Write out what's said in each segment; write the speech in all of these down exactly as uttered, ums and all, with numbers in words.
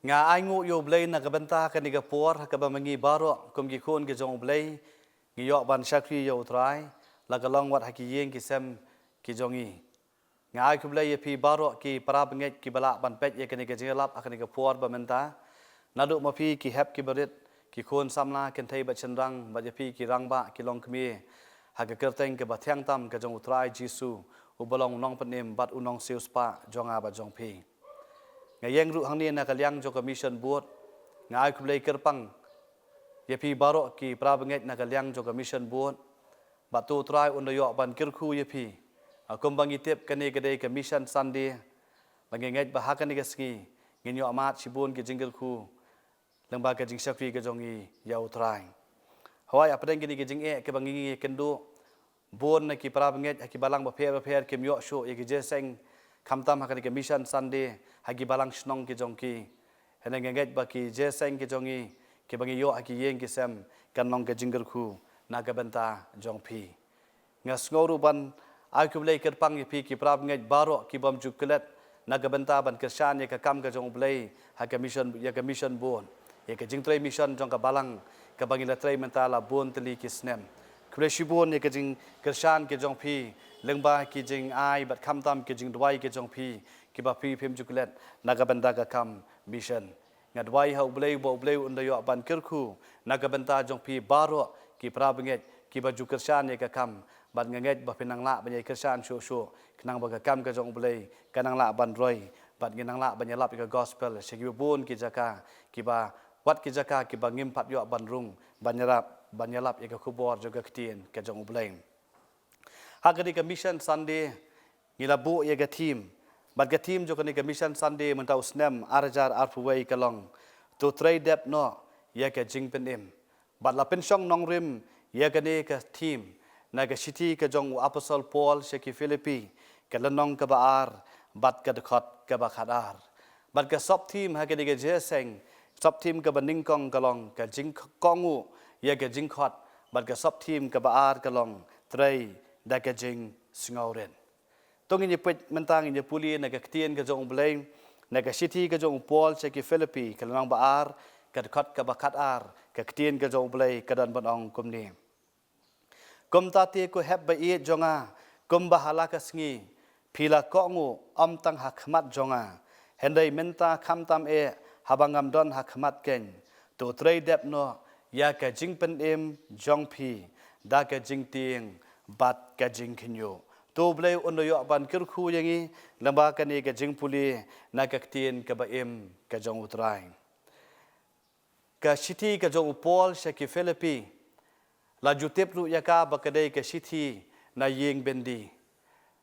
Nga ai nguh ïa U Blei na ka bynta kane ka por ha kaba ma ngi baroh kum ki khun ki jong U Blei ngi ïoh ban shakri ïa U Trai la ka long wat ha ki ïing ki sem ki jong ngi. Nga ai khublei ïa phi baroh ki para bangeit kiba lah ban peit ïa kane ka jingïalap ha kane ka por ba mynta. Naduh ma phi ki hep kiba rit, ki khun samla, kynthei bad shynrang bad ïa phi ki rangbah ki longkmie ha ka kyrteng kaba thiang tam ka jong U Trai Jisu uba long U Nongpynim bad U Nongsiewspah jong nga bad jong phi. Nga ïeng ruh hangne na ka liang jong ka Mission Board. Nga ai khublei kyrpang ïa phi baroh ki para bangeit na ka liang jong ka Mission Board. Bad to U Trai un da ïoh ban kyrkhu ïa phi. Ah, kumba ngi tip kane ka dei ka Mission Sunday. Ba ngi ngeit ba ha kane ka sngi ngin ïoh mad shibun ki jingkyrkhu lyngba ka jingshakri ka jong ngi ïa U Trai. Hooid, hapdeng kine ki jingeh kiba ngi ngi ïakynduh, bun na ki para bangeit ha ki balang bapher bapher kim ïoh shuh ïa ki jingïaseng khamtam ha kane ka Mission Sunday ha ki balang shnong ki jong ki. Hynrei nga ngeit ba ki jingïaseng ki jong ngi kiba ngi ïoh ha ki ïing ki sem kan long ka jingkyrkhu na ka bynta jong phi. Nga sngew ruh ban ai khublei kyrpang ïa phi ki para bangeit baroh ki bym ju klet na ka bynta ban kyrshan ïa ka kam ka jong U Blei ha ka mission, ïa ka Mission Board, ïa ka jingtrei mission jong ka balang kaba ngi la trei mynta la bun tylli ki snem. Khublei shibun ïa ka jingkyrshan ka jong phi lyngba ki jingai bad khamtam ki jingduwai ka jong phi kiba phi phim ju klet na ka bynta ka kam mission. Nga duwai ha U Blei ba U Blei un da ïoh ban kyrkhu na ka bynta jong phi baroh ki para bangeit kiba ju kyrshan ïa ka kam, bad nga ngeit ba phin nang lah ban ïa kyrshan shuh shuh khnang ba ka kam ka jong U Blei ka nang lah ban roi, bad ngin nang lah ban ïalap ïa ka gospel sha kiba bun ki jaka, kiba wat ki jaka kiba ngim pat ïoh ban rung ban ïarap ban ïalap ïa ka khubor jong ka ktien ka jong U Blei. Ha kane ka Mission Sunday ngi la buh ïa ka theme. Bad ka theme jong kane ka Mission Sunday mynta u snem ar hajar arphew wei ka long, To trei dep noh ïa ka jingpynim. Bad la pynshong nongrim ïa kane ka theme na ka shithi ka jong u Apostol Paul sha ki Philippi, ka lynnong kaba ar bad ka dkhot kaba khatar. Bad ka sub theme ha kane ka jingïaseng, sub theme kaba nyngkong ka long ka jingkohnguh ïa ka jingkhot, bad ka sub theme kaba ar ka long trei da ka jingsngewrit. To ngin ïa peit mynta, ngin ïa pule na ka ktien ka jong U Blei na ka shithi ka jong u Paul sha ki Philippi, ka lynnong ba ar, ka dkhot kaba khatar, ka ktien ka jong U Blei ka don ban ong kumne. Kumta te ko hep ba ïeit jong nga, kumba ha la ka sngi phi la kohnguh ym tang ha khmat jong nga, hynrei mynta khamtam eh haba ngam don ha khmat keiñ, to trei dep noh ïa ka jingpynim jong phi da ka jingtieng bad ka jingkhynñiuh. To U Blei un da ïoh ban kyrkhu ïa ngi lyngba kane ka jingpule na ka ktien kaba im ka jong U Trai. Ka shithi ka jong u Paul sha ki Philippi la ju tip ruh ïa ka ba ka dei ka shithi na ïing byndi.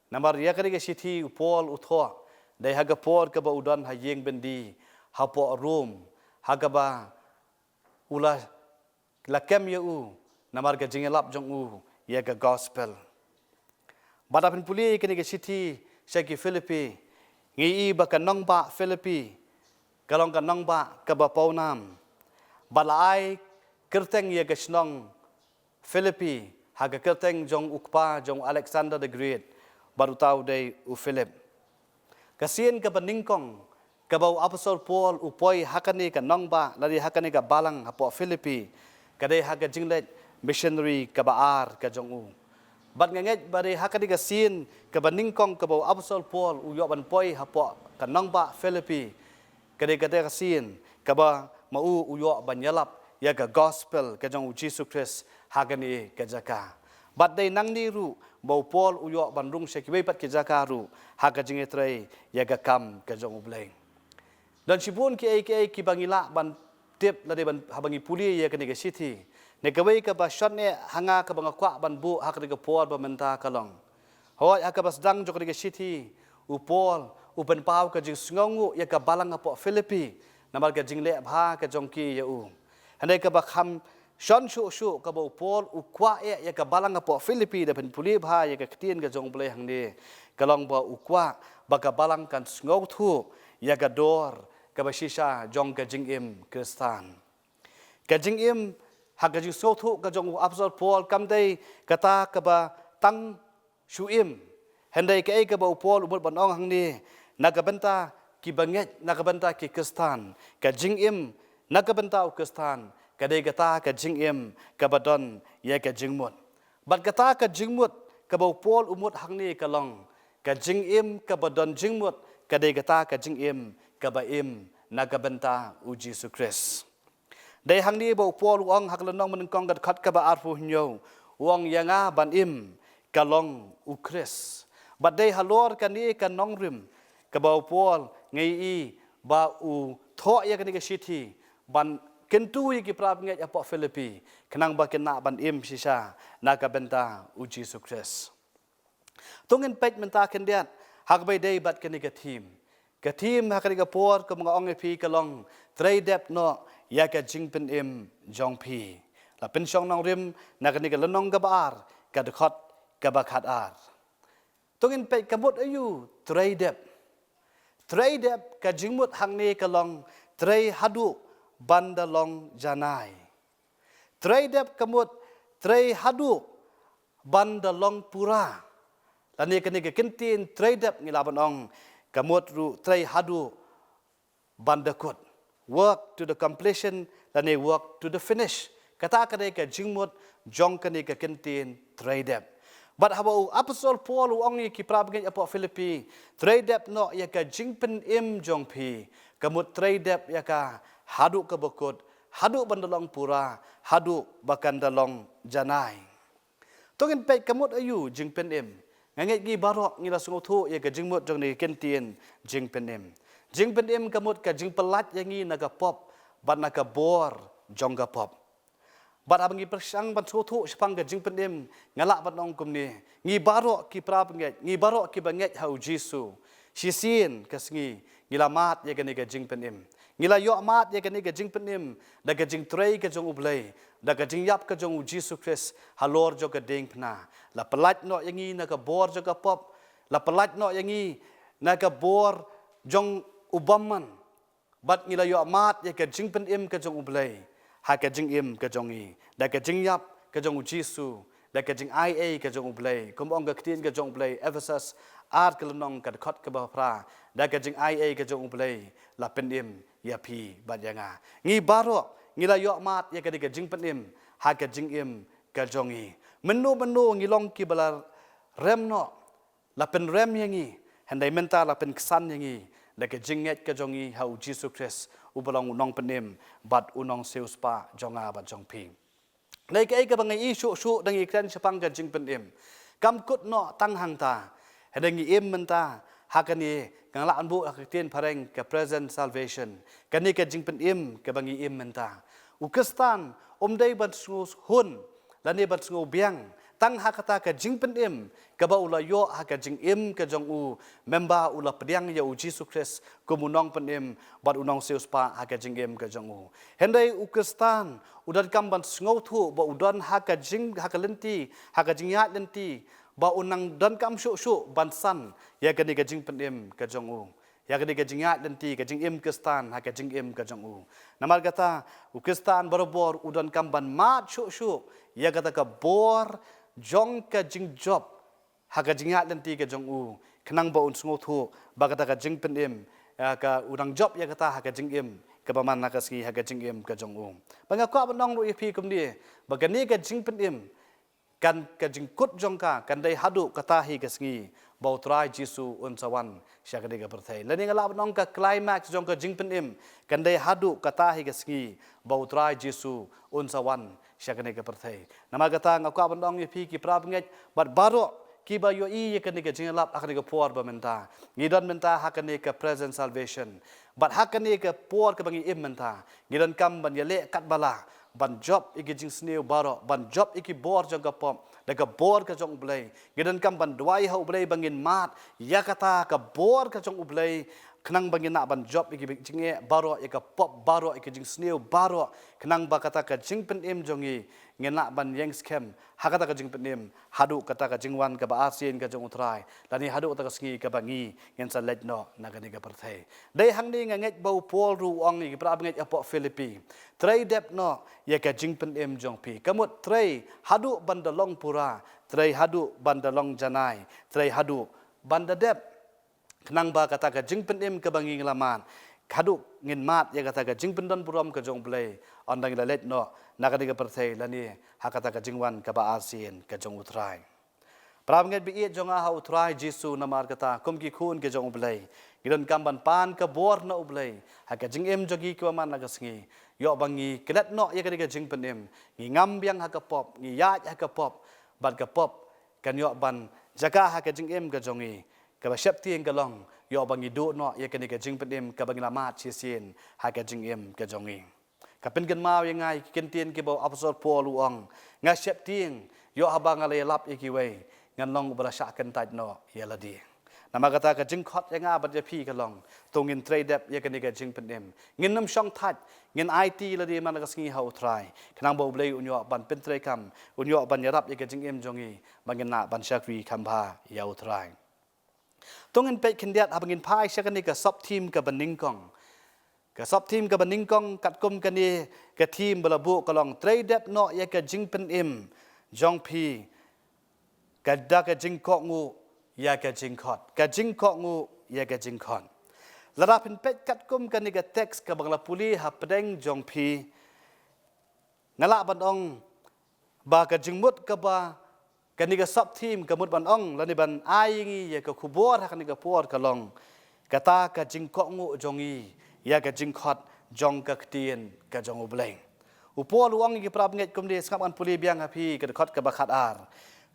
Namar ïa kane ka shithi u Paul u thoh dei ha ka por kaba u don ha ïing byndi hapoh Rom, ha kaba u la, la kem ïa u namar ka jingïalap jong u ïa ka gospel. Bad haba phin pule ïa kane ka shithi sha ki Philippi, ngi i ba ka nongbah Philippi ka long ka nongbah kaba pawnam. Bad la ai kyrteng ïa ka shnong Philippi ha ka kyrteng jong u kpa jong u Alexander the Great, bad uta u dei u Philip. Ka sien kaba nyngkong kaba u Apostol Paul u poi ha kane ka nongbah lane ha kane ka balang hapoh Philippi, ka dei ha ka jingleit missionary kaba ar ka jong u. Bad nga ngeit ba dei ha kane ka sien kaba nyngkong kaba u Apostol Paul u ïoh ban poi hapoh ka nongbah Philippi, ka dei kata ka sien kaba ma u u ïoh ban ïalap ïa ka gospel ka jong u Jisu Khrist ha kane ka jaka. Bad dei nangne ruh ba u Paul u ïoh ban rung sha kiwei pat ki jaka ruh ha ka jingïatrei ïa ka kam ka jong U Blei. Don shibun kiei kiei kiba ngi lah ban tip lane ban, haba ngi pule ïa kane ka shithi. Ne kawei kaba shon eh ha nga kaba nga kwah ban buh ha kane ka por ba mynta ka long, hooid, ha kaba sdang jong kane ka shithi u Paul u pynpaw ka jingsngewnguh ïa ka balang hapoh Philippi namar ka jingleh bha ka jong ki ïa u. Hynrei kaba kham shon shuh shuh kaba u Paul u kwah eh ïa ka balang hapoh Philippi, da phin pule bha ïa ka ktien ka jong U Blei hangne, ka long ba u kwah ba ka balang kan sngewthuh ïa ka dor kaba shisha jong ka jingim Khristan. Ka jingim ha ka jingsngewthuh ka jong u Apostol Paul kam dei kata kaba tang shu im. Hynrei kaei kaba u Paul u mut ban ong hangne na ka bynta kiba ngeit na ka bynta ki Khristan, ka jingim na ka bynta u Khristan ka dei kata ka jingim kaba don ïa ka jingmut. Bad kata ka jingmut kaba u Paul u mut hangne ka long ka jingim kaba don jingmut, ka dei kata ka jingim kaba im na ka bynta u Jisu Khrist. Dei hangne ba u Paul u ong ha ka lynnong mynnyngkong ka dkhot kaba arphew hynñiew, u ong, ïa nga ban im ka long u Khrist. Bad dei halor kane ka nongrim kaba u Paul ngi ïohi ba u thoh ïa kane ka shithi ban kyntu ïa ki para bangeit hapoh Philippi khnang ba kin lah ban im shisha na ka bynta u Jisu Khrist. To ngin peit mynta khyndiat ha kaba ïadei bad kane ka theme. Ka theme ha kane ka por, kumba nga ong ïa phi, ka long trei dep noh ïa ka jingpynim jong phi. La pynshong nongrim na kane ka lynnong kaba ar, ka dkhot kaba khatar. To ngin peit, ka mut aïu trei dep. Trei dep, ka jingmut hangne ka long trei haduh ban da long janai. Trei dep ka mut trei haduh ban da long pura. Lane kane ka kyntien trei dep ngi lah ban ong ka mut ruh trei haduh ban da kut. Work to the completion lane work to the finish. Kata ka dei ka jingmut jong kane ka kyntien trei dep. Bad haba u Apostol Paul u ong ïa ki para bangeit hapoh Philippi, trei dep noh ïa ka jingpynim jong phi, ka mut trei dep ïa ka haduh kaba kut, haduh ban da long pura, haduh ba kan da long janai. To ngin peit, ka mut aïu jingpynim. Nga ngeit ngi baroh ngi la sngewthuh ïa ka jingmut jong kane ka kyntien jingpynim. Jingpynim ka mut ka jingpyllait ïa ngi na ka pop bad na ka bor jong ka pop. Bad haba ngi pyrshang ban sngewthuh shaphang ka jingpynim, nga lah ban ong kumne, ngi baroh ki para bangeit, ngi baroh kiba ngeit ha u Jisu, shisien ka sngi ngi la mad ïa kane ka jingpynim. Ngi la ïoh mad ïa kane ka jingpynim da ka jingtrei ka jong U Blei, da ka jingïap ka jong u Jisu Khrist halor jong ka diengphna. La pyllait noh ïa ngi na ka bor jong ka pop, la pyllait noh ïa ngi na ka bor jong u bymman. Bad ngi la ïoh mad ïa ka jingpynim ka jong U Blei ha ka jingim ka jong ngi, da ka jingïap ka jong u Jisu, da ka jingaiei ka jong U Blei. Kumba ong ka ktien ka jong U Blei, Ephesus ar ka lynnong ka dkhot kaba phra, da ka jingaiei ka jong U Blei la pynim ïa phi bad ïa nga. Ngi baroh ngi la ïoh mad ïa kane ka jingpynim ha ka jingim ka jong ngi. Mynno mynno ngi long kiba la rem noh, la pynrem ïa ngi, hynrei mynta la pynksan ïa ngi da ka jingngeit ka jong ngi ha u Jisu Khrist, uba long u nongpynim bad u nongsiewspah jong nga bad jong phi. Dei kaei kaba ngi ïohi shuh shuh da ngi kren shaphang ka jingpynim. Kam kut noh tang hangta, hynrei ngi im mynta ha kane, nga lah ban buh ha ka ktien phareng ka present salvation, kane ka jingpynim kaba ngi im mynta. U Khristan um dei ban sngewhun lane ban sngewbiang tang ha kata ka jingpynim kaba u la ïoh ha ka jingim ka jong u, mynba u la pdiang ïa u Jisu Khrist kum u nongpynim bad u nongsiewspah ha ka jingim ka jong u. Hynrei u Khristan u donkam ban sngewthuh ba u don ha ka jing, ha ka lynti, ha ka jingïaid lynti, ba u nang donkam shuh shuh ban san ïa kane ka jingpynim ka jong u, ïa kane ka jingïaid lynti, ka jingim Khristan ha ka jingim ka jong u. Namar kata, u Khristan barabor u donkam ban mad shuh shuh ïa kata ka bor jong ka jingjop ha ka jingïaid lynti ka jong u, khnang ba un sngewthuh ba kata ka jingpynim, ïa ka, u nang jop ïa kata ha ka jingim kaba man la ka sngi ha ka jingim ka jong u. Ba nga kwah ban ong ruh ïa phi kumne, ba kane ka jingpynim, kan, ka jingkut jong ka kan dei haduh kata hi ka sngi ba u Trai Jisu un sa wan sha kane ka pyrthei. Lane nga lah ban ong ka climax jong ka jingpynim kan dei haduh kata hi ka sngi ba u Trai Jisu un sa wan sha kane ka pyrthei. Namar kata nga kwah ban ong ïa phi ki para bangeit bad baroh kiba ïohi ïa kane ka jingïalap ha kane ka por ba mynta. Ngi don mynta ha kane ka present salvation. Bad ha kane ka por kaba ngi im mynta, ngi donkam ban ïaleh katba lah ban jop ïa ki jingsniew baroh, ban jop ïa ki bor jong ka pop da ka bor ka jong U Blei. Ngi donkam ban duwai ha U Blei ba ngin mad ïa kata ka bor ka jong U Blei, khnang ba ngin lah ban jop ïa ki jingeh baroh, ïa ka pop baroh, ïa ki jingsniew baroh, khnang ba kata ka jingpynim jong ngi ngin lah ban ïeng skhem ha kata ka jingpynim haduh kata ka jingwan kaba arsien ka jong u Trai, lane haduh kata ka sngi kaba ngi ngin sa leit noh na kane ka pyrthei. Dei hangne nga ngeit ba u Paul ruh u ong ïa ki para bangeit hapoh Philippi, trei dep noh ïa ka jingpynim jong phi. Ka mut trei haduh ban da long pura, trei haduh ban da long janai, trei haduh ban da dep. Khnang ba kata ka jingpynim kaba ngi la mad, haduh ngin mad ïa kata ka jingpyndon burom ka jong U Blei, ynda ngi la leit noh na kane ka pyrthei lane ha kata ka jingwan kaba arsien ka jong U Trai. Para bangeit ba ïeit jong nga ha U Trai Jisu, namar kata kum ki khun ki jong U Blei, ngi donkam ban pan ka bor na U Blei ha ka jingim jong ngi kiba man la ka sngi. Ïoh ba ngi klet noh ïa kane ka jingpynim, ngi ngam biang ha ka pop, ngi ïaid ha ka pop, bad ka pop kan ïoh ban jaka ha ka jingim ka jong ngi. Kaba sheptieng ka long, ïoh ba ngi duh noh ïa kane ka jingpynim kaba ngi la mad shisien ha ka jingim ka jong ngi. Ka pynkynmaw ïa nga ïa ki kyntien kiba u apostol Paul u ong, nga sheptieng, ïoh haba nga la ïalap ïa kiwei, ngan long uba la shah kyntait noh ïa lade. Namar kata ka jingkhot ïa nga bad ïa phi ka long, to ngin trei dep ïa kane ka jingpynim. Ngin ym shong thait, ngin aiti lade man la ka sngi ha U Trai, khnang ba U Blei un ïoh ban pyntreikam, un ïoh ban ïarap ïa ka jingim jong ngi, ba ngin lah ban shakri kham bha ïa U Trai. To ngin peit khyndiat haba ngin phai sha kane ka sub theme kaba nyngkong. Ka sub theme kaba nyngkong katkum kane ka theme ba la buh ka long, trei dep noh ïa ka jingpynim jong phi, ka da ka jingkohnguh ïa ka jingkhot, ka jingkohnguh ïa ka jingkhot. Lada phin peit katkum kane ka text kaba nga la pule hapdeng jong phi, nga lah ban ong ba ka jingmut kaba kane ka sub theme ka mut ban ong lane ban ai ïa ngi ïa ka khubor ha kane ka por ka long, kata ka jingkohnguh jong ngi ïa ka jingkhot jong ka ktien ka jong U Blei. U Paul u ong ïa ki para bangeit kumne, sngap ngan pule biang ha phi ka dkhot kaba khatar.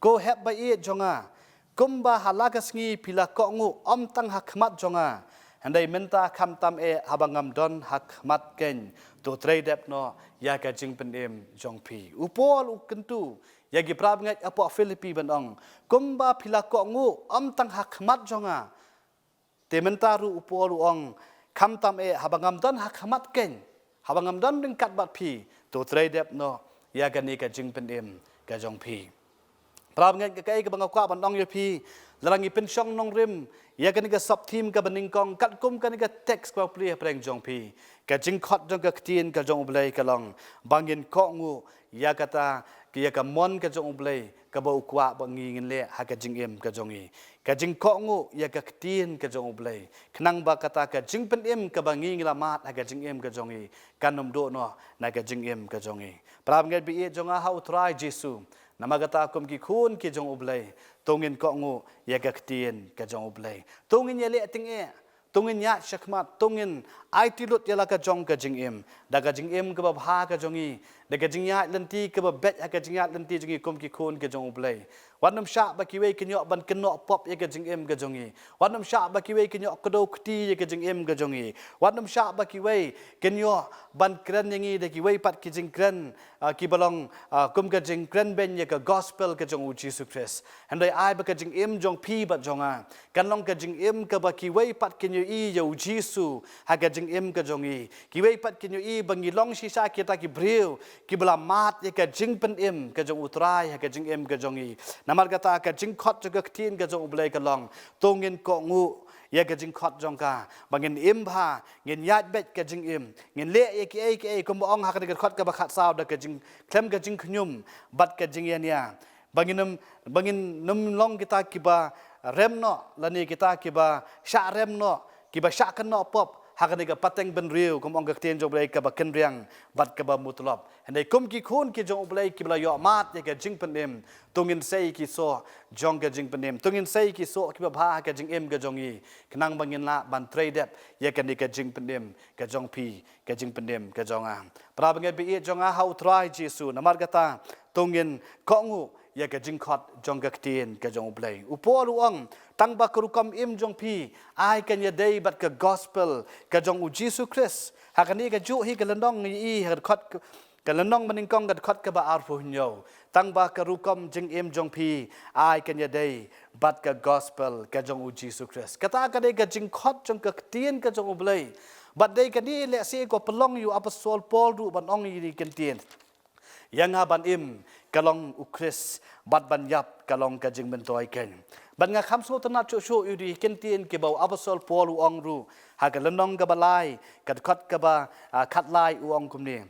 Ko hep ba ïeit jong nga, kumba ha la ka sngi phi la kohnguh ym tang ha khmat jong nga, hynrei mynta khamtam eh haba ngam don ha khmat kein, to trei dep noh ïa ka jingpynim jong phi. U Paul u kyntu ïa ki para bangeit hapoh Philippi ban ong, kumba phi la kohnguh ym tang ha khmat jong nga, te mynta ruh U Paul u ong, khamtam eh haba ngam don ha khmat kein, haba ngam don ryngkat bad phi, to trei dep noh ïa kane ka jingpynim ka jong phi. Para bangeit, ka kaei kaba nga kwah ban ong ïa phi, lada ngi pynshong nongrim ïa kane ka sub theme kaba nyngkong katkum kane ka text kaba pule hapdeng jong phi, ka jingkhot jong ka ktien ka jong U Blei ka long ba ngin kohnguh ïa kata, ïa ka mon ka jong U Blei kaba u kwah ba ngi ngin leh ha ka jingim ka jong ngi. Ka jingkohnguh ïa ka ktien ka jong U Blei, khnang ba kata ka jingpynim kaba ngi ngi la mad ha ka jingim ka jong ngi kan ym duh noh na ka jingim ka jong ngi. Para bangeit ba ïeit jong nga ha U Trai Jisu, namar kata kum ki khun ki jong U Blei, to ngin kohnguh ïa ka ktien ka jong U Blei. To ngin ïaleh tyngeh, to ngin ïaid shakhmat, to ngin aiti lut ïa la ka jong ka jingim da ka jingim kaba bha ka jong ngi, da ka jingïaid lynti kaba beit ha ka jingïaid lynti jong ngi kum ki khun ki jong U Blei. Wat nym shah ba kiwei kin ïoh ban kynnoh pop ïa ka jingim ka jong ngi. Wat nym shah ba kiwei kin ïoh kdew kti ïa ka jingim ka jong ngi. Wat nym shah ba kiwei kin ïoh ban kren ïa ngi da kiwei pat ki jingkren, ah, kiba long, ah, kum ka jingkren beiñ ïa ka gospel ka jong U Jisu Khrist. Hynrei ai ba ka jingim jong phi bad jong nga kan long ka jingim kaba kiwei pat kin ïohi ïa U Jisu ha ka jingim ka jong ngi. Kiwei pat kin ïohi ba ngi long shisha kita ki briew kiba la mad ïa ka jingpynim ka jong U Trai ha ka jingim ka jong ngi. Namar kata ka jingkhot jong ka ktien ka jong U Blei ka long, to ngin kohnguh ïa ka jingkhot jong ka, ba ngin im bha, ngin ïaid beit ka jingim, ngin leh ïa kiei kiei kumba ong ha kane ka dkhot kaba khatsaw, da ka jing, khlem ka jingkhñium bad ka jingïania, ba ngin ym, ba ngin ym long kita kiba rem noh lane kita kiba shah rem noh, kiba shah kynnoh pop ha kane ka pateng bynriew, kum ong ka ktien jong U Blei, kaba kynriang bad kaba mutlop. Hynrei kum ki khun ki jong U Blei kiba la ïoh mad ïa ka jingpynim, to ngin sei ki soh jong ka jingpynim, to ngin sei ki soh kiba bha ha ka jingim ka jong ngi, khnang ba ngin lah ban trei dep ïa kane ka jingpynim ka jong phi, ka jingpynim ka jong nga. Para bangeit ba ïeit jong nga ha U Trai Jisu, namar kata to ngin kohnguh ïa ka jingkhot jong ka ktien ka jong U Blei. U Paul u ong, tang ba ka rukom im jong phi ai kan ïadei bad ka gospel ka jong U Jisu Khrist. Ha kane kajuh hi ka lynnong ngi ïohi ha ka dkhot, ka lynnong banyngkong ka dkhot kaba arphew hynñiew, tang ba ka rukom jingim jong phi ai kan ïadei bad ka gospel ka jong U Jisu Khrist. Kata ka dei ka jingkhot jong ka ktien ka jong U Blei. Bad dei kane lehse ko pynlong ïa u apostol Paul ruh ban ong ïa kine ki kyntien. Ïa nga ban im ka long U Khrist, bad ban ïap ka long ka jingmyntoi kein. Bad nga kham sngewtynnat shuh shuh ïa ki kyntien kiba u apostol Paul u ong ruh ha ka lynnong kaba lai, ka dkhot kaba, ah, khatlai, u ong kumne.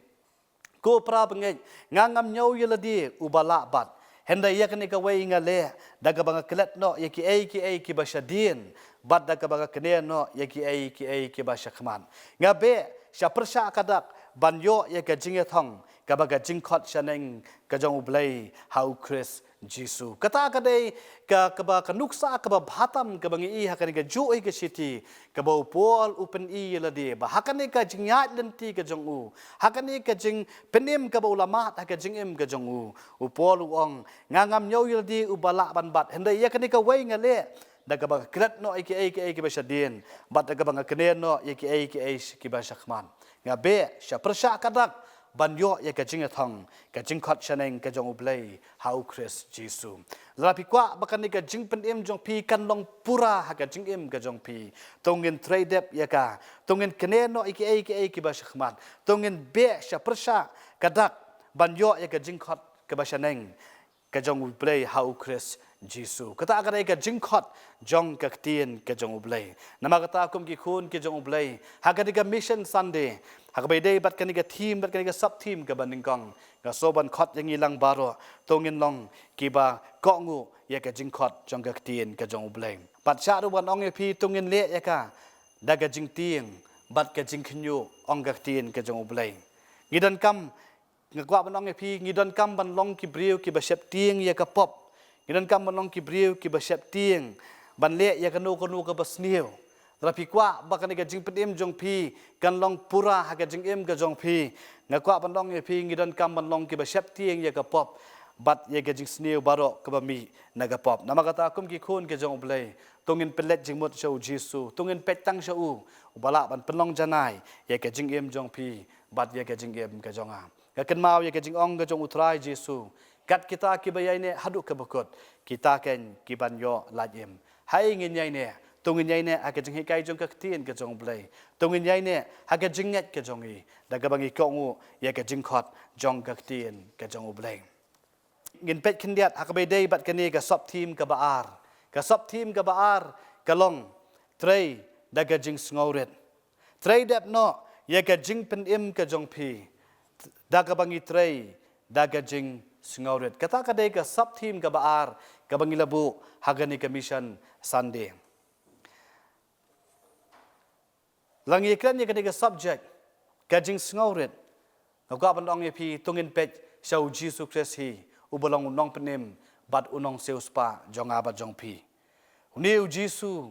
Ko para bangeit, nga ngam ñiew ïa lade uba lah bat. Hynrei ïa kane kawei nga leh, da kaba nga klet noh ïa kiei kiei kiba shadien, bad da kaba nga kane noh ïa kiei kiei kiba shakhmat. Nga beh sha pyrshah ka dak ban ïoh ïa ka jingïathong kaba ka jingkhot shaneng ka jong U Blei ha U Khrist Jisu. Kata ka dei ka kaba ka nuksa kaba bha tam kaba ngi i ha kane ka juh hi ka shithi, kaba u Paul u pyni ïa lade ba ha kane ka jingïaid lynti ka jong u, ha kane ka jingpynim kaba u la mad ha ka jingim ka jong u, u Paul u ong, nga ngam ñiew ïa lade uba lah ban bat, hynrei ïa kane kawei nga leh da kaba nga klet noh ïa kiei kiei kiba shadien bad da kaba nga kane noh ïa kiei kiei kiba shakhmat. Nga beh sha pyrshah ka dak ban ïoh ïa ka jingïathong ka jingkhot shaneng ka jong U Blei ha U Khrist Jisu. Lada phi kwah ba kane ka jingpynim jong phi kan long pura ha ka jingim ka jong phi, to ngin trei dep ïa ka, to ngin kane noh ïa kiei kiei kiba shakhmat, to ngin beh sha pyrshah ka dak ban ïoh ïa ka jingkhot kaba shaneng ka jong U Blei ha U Khrist Jisu. Kata ka dei ka jingkhot jong ka ktien ka jong U Blei. Namar kata kum ki khun ki jong U Blei, ha kane ka Mission Sunday, ha kaba ïadei bad kane ka theme bad kane ka sub theme kaba nyngkong, nga sngew ban khot ïa ngi lang baroh, to ngin long kiba kohnguh ïa ka jingkhot jong ka ktien ka jong U Blei. Bad shah ruh ban ong ïa phi, to ngin leh ïa ka da ka jingtieng bad ka jingkhynñiuh, ong ka ktien ka jong U Blei. Ngi donkam Nga kwah ban ong ïa phi, ngi donkam ban long ki briew kiba sheptieng ïa ka pop. Ngi donkam ban long ki briew kiba sheptieng ban leh ïa kano kano kaba sniew. Lada phi kwah ba kane ka jingpynim jong phi kan long pura ha ka jingim ka jong phi, nga kwah ban ong ïa phi, ngi donkam ban long kiba sheptieng ïa ka pop bad ïa ka jingsniew baroh kaba mih na ka pop. Namar kata kum ki khun ki jong U Blei, to ngin pynleit jingmut sha U Jisu, to ngin peit tang sha u, uba lah ban pynlong janai ïa ka jingim jong phi bad ïa ka jingim ka jong nga. Nga kynmaw ïa ka jingong ka jong U Trai Jisu, kat kita kiba ïaineh haduh kaba kut, kita keiñ ki ban ïoh lait im. Haei ngin ïaineh? To ngin ïaineh ha ka jinghikai jong ka ktien ka jong U Blei. To ngin ïaineh ha ka jingngeit ka jong ngi da kaba ngi kohnguh ïa ka jingkhot jong ka ktien ka jong U Blei. Ngin peit khyndiat ha kaba ïadei bad kane ka sub theme kaba ar. Ka sub theme kaba ar ka long, trei da ka jingsngewrit. Trei dep noh ïa ka jingpynim ka jong phi da kaba ngi trei da ka jingsngewrit. Kata ka dei ka sub theme kaba ar kaba ngi la buh ha kane ka Mission Sunday. Lada ngi kren ïa kane ka subject, ka jingsngewrit, nga kwah ban ong ïa phi, to ngin peit sha U Jisu Khrist hi, uba long U Nongpynim bad U Nongsiewspah jong nga bad jong phi. Une U Jisu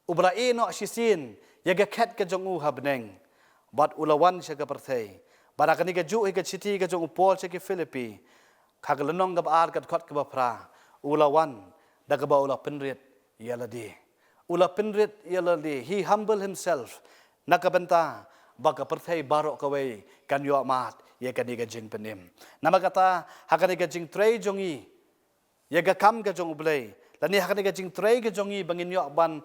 uba la ïeh noh shisien ïa ka khet ka jong u ha bneng bad u la wan sha ka pyrthei. Bad ha kane kajuh hi ka shithi ka jong u Paul sha ki Philippi, ha ka lynnong kaba ar, ka dkhot kaba phra, u la wan da kaba u la pynrit ïa lade. U la pynrit ïa lade. He humble himself na ka bynta ba ka pyrthei baroh kawei kan ïoh mad ïa kane ka jingpynim. Namar kata, ha kane ka jingtrei jong ngi ïa ka kam ka jong U Blei, lane ha kane ka jingtrei ka jong ngi ba ngin ïoh ban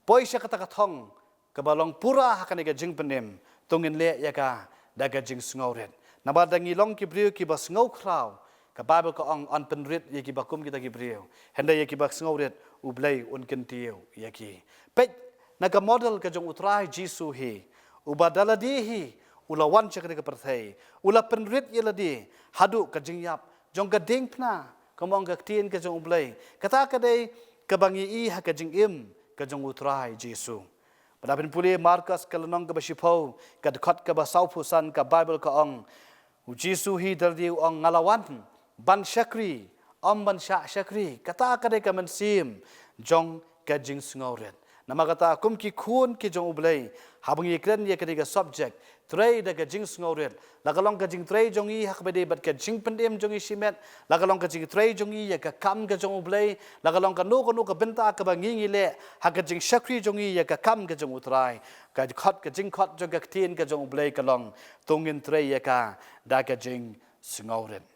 poi sha kata ka thong kaba long pura ha kane ka jingpynim, to ngin leh ïa ka da ka jingsngewrit. Namar lada ngi long ki briew kiba sngewkhraw, ka Baibl ka ong, yn pynrit ïa kiba kum kita ki briew, hynrei ïa kiba sngewrit U Blei un kyntiew ïa ki. Peit na ka model ka jong U Trai Jisu hi, uba da lade hi u la wan sha kane ka pyrthei, u la pynrit ïa lade haduh ka jingïap jong ka diengphna, kumba ong ka ktien ka jong U Blei. Kata ka dei kaba ngi i ha ka jingim ka jong U Trai Jisu. Lada phin pule Markos ka lynnong kaba shiphew, ka dkhot kaba sawphew san, ka Baibl ka ong, U Jisu hi da lade u ong, nga la wan ban shakri, ym ban shah shakri. Kata ka dei ka mynsiem jong ka jingsngewrit. Namar kata, kum ki khun ki jong U Blei, haba ngi kren ïa kane ka subject, trei da ka jingsngewrit, la ka long ka jingtrei jong ngi ha kaba ïadei bad ka jingpynim jong ngi shimet, la ka long ka jingtrei jong ngi ïa ka kam ka jong U Blei, la ka long kano kano ka bynta kaba ngi ngi leh ha ka jingshakri jong ngi ïa ka kam ka jong U Trai, ka khot, ka jingkhot jong ka ktien ka jong U Blei ka long, to ngin trei ïa ka da ka jingsngewrit.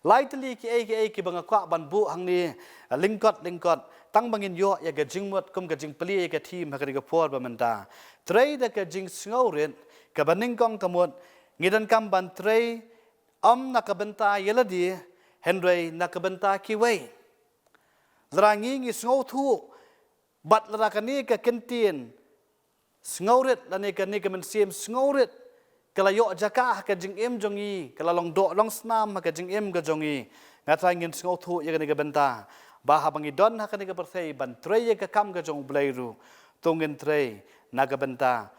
Lai tylli kiei kiei kiba nga kwah ban buh hangne, lyngkot lyngkot, tang ba ngin ïoh ïa ka jingmut kum ka jingplie ïa ka theme ha kane ka por ba mynta. Trei da ka jingsngewrit, kaba nyngkong ka mut, ngi donkam ban trei ym na ka bynta ïa lade, hynrei na ka bynta kiwei. Lada ngi ngi sngewthuh bad lada kane ka kyntien sngewrit lane kane ka mynsiem sngewrit ka la ïoh jaka ha ka jingim jong ngi, ka la long doh long snam ha ka jingim ka jong ngi, nga tharai ngin sngewthuh ïa kane ka bynta ba haba ngi don ha kane ka pyrthei ban trei ïa ka kam ka jong U Blei ruh, to ngin trei na ka bynta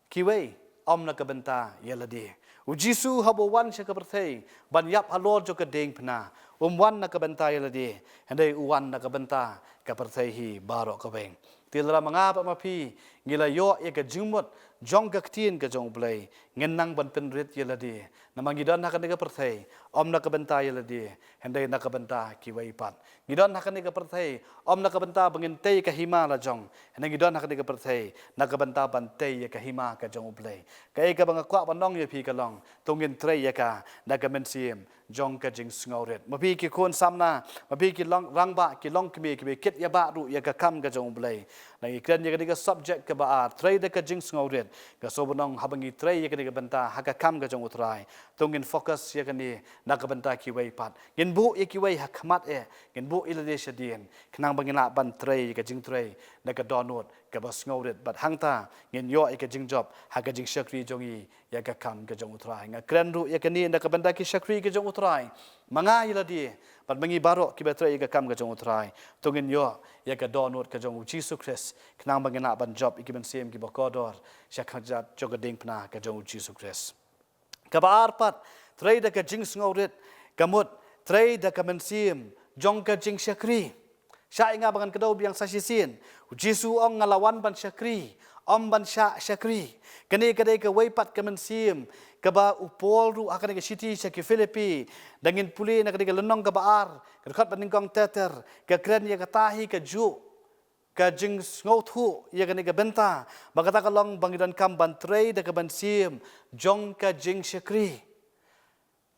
kiwei, ym na ka bynta ïa lade. U Jisu haba u wan sha ka pyrthei ban ïap halor jong ka diengphna, um wan na ka bynta ïa lade, hynrei u wan na ka bynta ka pyrthei hi baroh kawei. Te lada ma nga bad ma phi ngi la ïoh ïa ka jingmut jong ka ktien ka jong U Blei, ngin nang ban pynrit ïa lade. Namar ngi don ha kane ka pyrthei ym na ka bynta ïa lade, hynrei na ka bynta kiwei pat. Ngi don ha kane ka pyrthei ym na ka bynta ba ngin tei ka hima la jong, hynrei ngi don ha kane ka pyrthei na ka bynta ban tei ïa ka hima ka jong U Blei. Kaei kaba nga kwah ban ong ïa phi ka long, to ngin trei ïa ka na ka mynsiem jong ka jingsngewrit. Ma phi ki khun samla, ma phi ki long rangbah, ki longkmie kiba kit ïa ba ruh ïa ka kam ka jong U Blei, ngi kren ïa kane ka subject kaba ar, trei da ka jingsngewrit. Nga sngewbha ban ong, haba ngi trei ïa kane ka bynta ha ka kam ka jong U Trai, to ngin focus ïa kane na ka bynta kiwei pat. Ngin buh ïa kiwei ha khmat eh, ngin buh ïa lade shadien, khnang ba ngin lah ban trei ïa ka jingtrei na ka dohnud kaba sngewrit, bad hangta ngin ïoh ïa ka jingjop ha ka jingshakri jong ngi ïa ka kam ka jong U Trai. Nga kren ruh ïa kane na ka bynta ki shakri ka jong U Trai, ma nga ïa lade bad ma ngi baroh kiba trei ïa ka kam ka jong U Trai, to ngin ïoh ïa ka dohnud ka jong U Jisu Khrist, khnang ba ngin lah ban jop ïa ki mynsiem kiba kordor sha ka kjat jong ka diengphna ka jong U Jisu Khrist. Kaba ar pat, trei da ka jingsngewrit ka mut trei da ka mynsiem jong ka jingshakri. Shah ïa nga ba ngan kdew biang sa shisien. U Jisu u ong, nga la wan ban shakri, ym ban shah shakri. Kane ka dei kawei pat ka mynsiem kaba u Paul ruh ha kane ka shithi sha ki Philippi, da ngin pule na kane ka lynnong kaba ar, ka dkhot ba nyngkong ter ter, ka kren ïa kata hi kajuh ka jingsngewthuh ïa kane ka bynta, ba kata ka long ba ngi donkam ban trei da ka mynsiem jong ka jingshakri.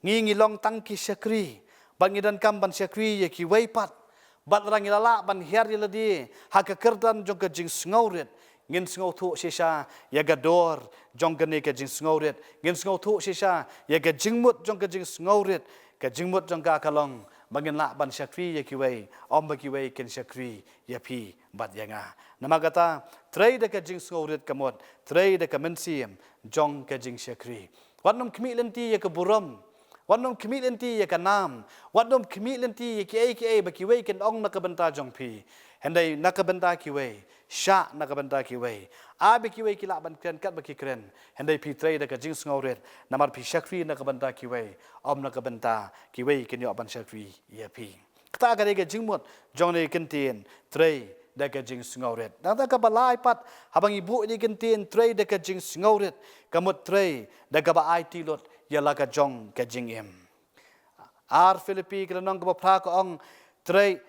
Ngi, ngi long tang ki shakri, bad ngi donkam ban shakri ïa kiwei pat. Bad lada ngi la lah ban hiar ïa lade ha ka kyrdan jong ka jingsngewrit, ngin sngewthuh shisha ïa ka dor jong kane ka jingsngewrit, ngin sngewthuh shisha ïa ka jingmut jong ka jingsngewrit. Ka jingmut jong ka ka long ba ngin lah ban shakri ïa kiwei, ym ba kiwei kin shakri ïa phi bad ïa nga. Namar kata, trei da ka jingsngewrit ka mut trei da ka mynsiem jong ka jingshakri. Wat nym khmih lynti ïa ka burom, wat nym khmih lynti ïa ka nam, wat nym khmih lynti ïa kiei kiei ba kiwei kin ong na ka bynta jong phi. Hynrei na ka bynta kiwei, shah na ka bynta kiwei. Ai ba kiwei ki lah ban kren katba ki kren, hynrei phi trei da ka jingsngewrit, namar phi shakri na ka bynta kiwei, ym na ka bynta kiwei kin ïoh ban shakri ïa phi. Kata ka dei ka jingmut jong kane ka kyntien, trei da ka jingsngewrit. Nangta kaba lai pat, haba ngi buh ïa kane ka kyntien trei da ka jingsngewrit, ka mut trei da kaba aiti lut ïa la ka jong ka jingim. Ar Philippi ka lynnong kaba phra ka ong, trei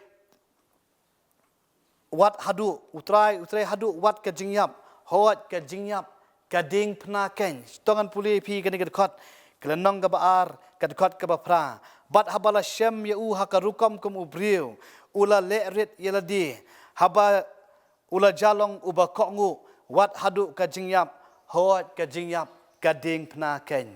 wat haduh, u trei, u trei haduh wat ka jingïap, hooid ka jingïap ka diengphna keiñ. To ngan pule ïa phi kane ka dkhot, ka lynnong kaba ar, ka dkhot kaba phra. Bad haba la shem ïa u ha ka rukom kum u briew, u la leh rit ïa lade, haba u la jia long uba kohnguh, wat haduh ka jingïap, hooid ka jingïap ka diengphna keiñ.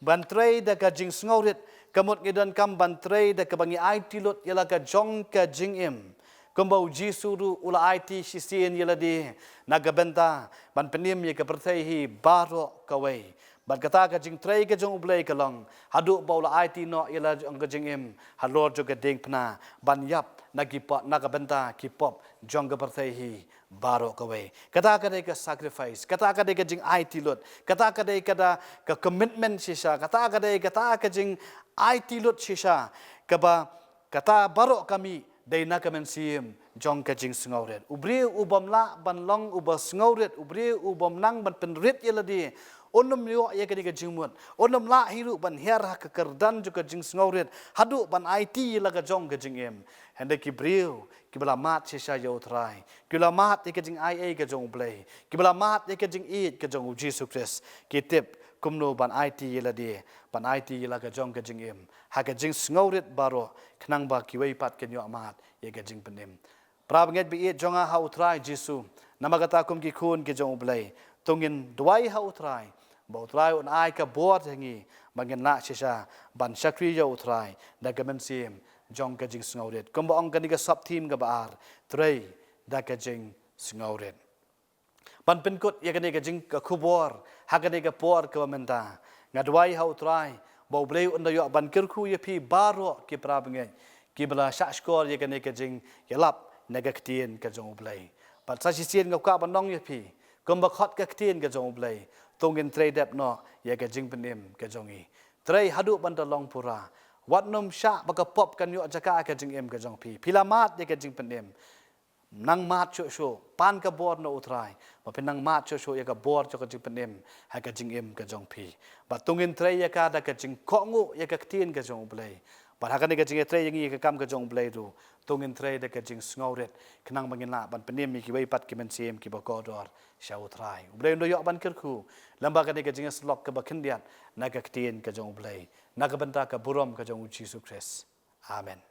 Ban trei da ka jingsngewrit, ka mut ngi donkam ban trei da kaba ngi aiti lut ïa la ka jong ka jingim. Kumba u Jisu ruh u la aiti shisien ïa lade na ka bynta ban pynim ïa ka pyrthei hi baroh kawei. Bad kata ka jingtrei ka jong U Blei ka long haduh ba u la aiti noh ïa la jong ka jingim halor jong ka diengphna, ban ïap na ki pop, na ka bynta ki pop jong ka pyrthei hi baroh kawei. Kata ka dei ka sacrifice, kata ka dei ka jingaiti lut, kata ka dei kata ka commitment shisha, kata ka dei kata ka jingaiti lut shisha, kaba kata baroh ka mih dei na ka mynsiem jong ka jingsngewrit. U briew u bym lah ban long uba sngewrit, u briew u bym nang ban pynrit ïa lade, un ym ïoh ïa kane ka jingmut, un ym lah hi ruh ban hiar ha ka kyrdan jong ka jingsngewrit haduh ban aiti ïa la ka jong ka jingim. Hynrei ki briew kiba la mad shisha ïa U Trai, kiba la mad ïa ka jingaiei ka jong U Blei, kiba la mad ïa ka jingïeit ka jong U Jisu Khrist, ki tip kumno ban aiti ïa lade, ban aiti ïa la ka jong ka jingim ha ka jingsngewrit baroh, khnang ba kiwei pat kin ïoh mad ïa ka jingpynim. Para bangeit ba ïeit jong nga ha U Trai Jisu, namar kata kum ki khun ki jong U Blei, to ngin duwai ha U Trai ba U Trai un ai ka bor ha ngi ba ngin lah shisha ban shakri ïa U Trai da ka mynsiem jong ka jingsngewrit. Kumba ong kane ka sub theme kaba ar, trei da ka jingsngewrit. Ban pynkut ïa kane ka jing, ka khubor ha kane ka por kaba mynta, nga duwai ha U Trai ba U Blei un da ïoh ban kyrkhu ïa phi baroh ki para bangeit, kiba la shahshkor ïa kane ka jingïalap na ka ktien ka jong U Blei. Bad sa shisien nga kwah ban ong ïa phi, kumba khot ka ktien ka jong U Blei, to ngin trei dep noh ïa ka jingpynim ka jong i. Trei haduh ban da long pura. Wat nym shah ba ka pop kan ïoh jaka ha ka jingim ka jong phi. Phi la mad ïa ka jingpynim. Nang mad shuh shuh, pan ka bor na U Trai, ba phin nang mad shuh shuh ïa ka bor jong ka jingpynim ha ka jingim ka jong phi. Bad to ngin trei ïa ka da ka jingkohnguh ïa ka ktien ka jong U Blei. Bad ha kane ka jingïatrei ïa ngi ïa ka kam ka jong U Blei ruh, to ngin trei da ka jingsngewrit, khnang ba ngin lah ban pynim ïa kiwei pat ki mynsiem kiba kordor sha U Trai. U Blei un da ïoh ban kyrkhu lem bad kane ka jingïasyllok kaba khyndiat na ka ktien ka jong U Blei, na ka bynta ka burom ka jong U Jisu Khrist. Amen.